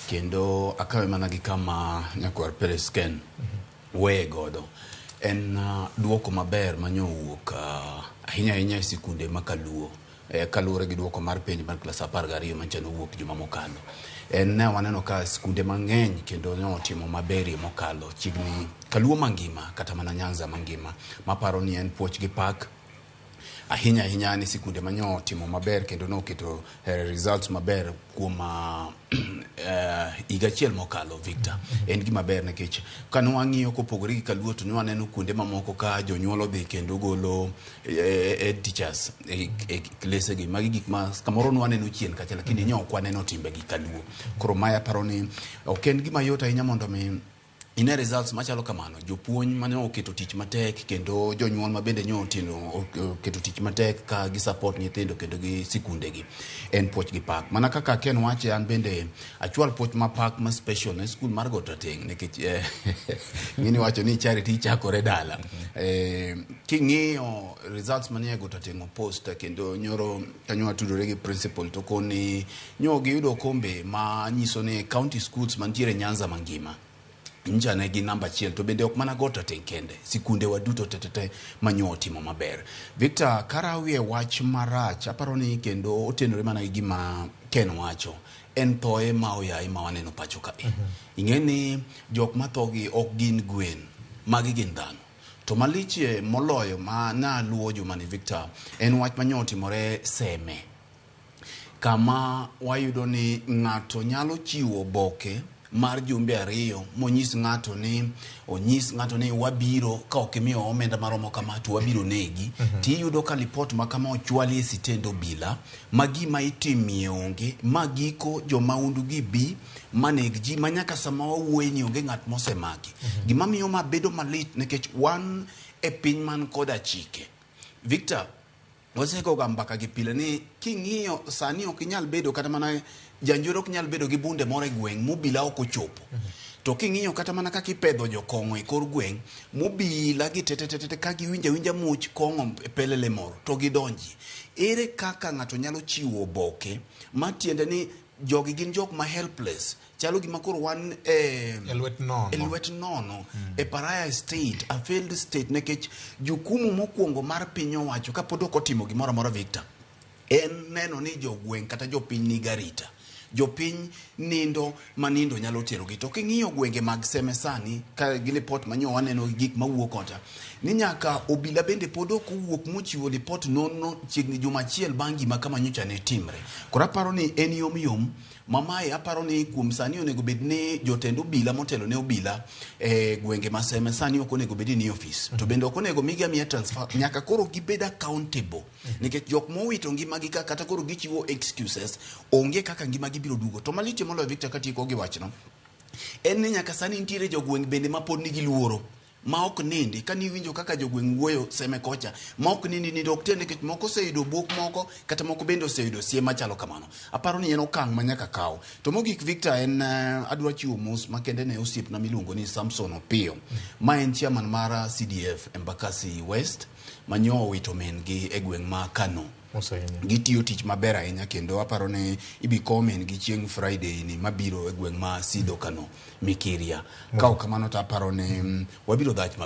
Kendo akawe mana gi kama nyakwar Peres Ken weye godo. En duoko maber manyo owuok ahinya ahinya e sikunde ma Kaluo. Kaluwore gi duoko mar penj mar klas 12 mancha nowuok juma mokalo. En ne waneno ka sikunde mang'eny kendo ne otimo maberie mokalo chiegni Kaluo mangima kata mana Nyanza mangima. Maparo ni en puoch gi pak ahinya ahinya ni sikunde manyo otimo maber kendo noketo results maber kuom higa achiel mokalo. Victor, en gima ber nikech kane wang'iyo kopogore gi Kaluo to ne waneno kuonde mamoko ka jonyuol odhi kendo golo teachers e klese gi. Magi gik ma kamoro ne waneno chien kacha, lakini ne ok waneno timbe gi Kaluo. Koro mae aparo ni ok en gima yot ahinya mondo mi ine results machalo kamano. Jopuonj mane oketo tich matek kendo jonyuol ma bende nyo otimo oketo tich matek ka gi support nyithindo kendo gi sikunde gi, en puoch gi pak. Mana kaka Ken wache, an bende achwal puoch ma pak ma special ne skul mar Got Rateng', nikech ng'ini wacho ni charity chakore dala. King'iyo results manie Got Rateng' opost kendo nyoro kanyo watudore gi principal to koni nyo giyudo okombe ma nyiso ni county schools mantiere Nyanza mangima ncha ne gin namba achiel, to bende ok mana Got Rateng' kende, sikunde wa duto tetete manyo otimo maber. Victor, karawie wach marach, aparo ni kendo otenore mana gi gima Ken wacho, en thoe ma oyaye ma waneno pacho ka. Ing'e ni jok matho gi ok gin gwen, magi gin dhano. To malichie moloyo ma naluwo jumani, Victor, en wach manyo otimore Seme, kama wayudo ni ng'ato nyalo chiwo oboke mar jumbe 2 monyis ng'ato ni onyis ng'ato ni wabiro ka ok imiyo omenda maromo kama to wabiro negi. Tiyudo ka lipot ma kama ochwali e sitend obila ma gima itimie onge, ma giko jomaundu gi bi maneg ji, ma nyaka sama wawuoye ni onge ng'at mosemaki. Gima miyo ma bedo malit nikech wan e piny man koda chike. Victor, wasegoga mbaka gi pile ni king'iyo sani ok inyal bedo kata mana janjore, ok nyal bedo gi bunde moro e gweng' mobila ok ochopo. To king'iyo kata mana kaka ipedho jokong'o e kor gweng' mobila gi tetetetete, ka giwinjo awinja much kong'o e pelele moro to gidonji. Ere kaka ng'ato nyalo chiwo oboke ma tiende ni jogi gin jok ma helpless? Chalo gima koro wan e E lwet nono. E lwet nono, e pariah state, a failed state, nikech jukumu mokwongo mar piny owacho kapod ok otimo gimoro amora, Victor, en neno ni jogweng' kata jopiny nigi arita. Jopiny nindo ma nindo nyalo terogi. To king'iyo gwenge mag Seme sani ka gi lipot manyo waneno gi gik mawuok kocha ni nyaka obila bende pod ok owuok mochiwo lipot nono chiegni juma achiel bang' gima kama nyocha ne timre. Koro aparo ni en yom yom mamae. Aparo ni kuom sani onego bed ni jotend obila motelo ne obila e gwenge ma Seme sani ok onego bed ni ofis, to bende ok onego migi amiya transfer nyaka koro gibed accountable, nikech jok mowito ngimagi ka kata koro gichiwo excuses, onge kaka ngimagi biro duogo. To malichie moloyo, Victor, katieko gi wachno, en ni nyaka sani nitiere jogweng' bende ma pod nigi luoro ma ok nindi. Ka niwinjo kaka jogweng' wuoyo Seme kocha, ma ok nindi, nindo ok ter, nikech moko oseyudo buok moko kata moko bende oseyudo siem machalo kamano. Aparo ni en okang' ma nyaka kaw. To mogik, Victor, en adwa chiwo mos makende ne osiepna miluongo ni Samson Opiyo, ma en chairman mar CDF Embakasi West, manyo owito min gi e gweng' ma Kano. Mos ahinya. Gitiyo tich maber ahinya kendo aparo ni ibi kow min gi chieng' Friday ni mabiro e gweng' ma Sidho Kano Mikiria. Ka ok kamano to aparo ni wabiro dhach maber.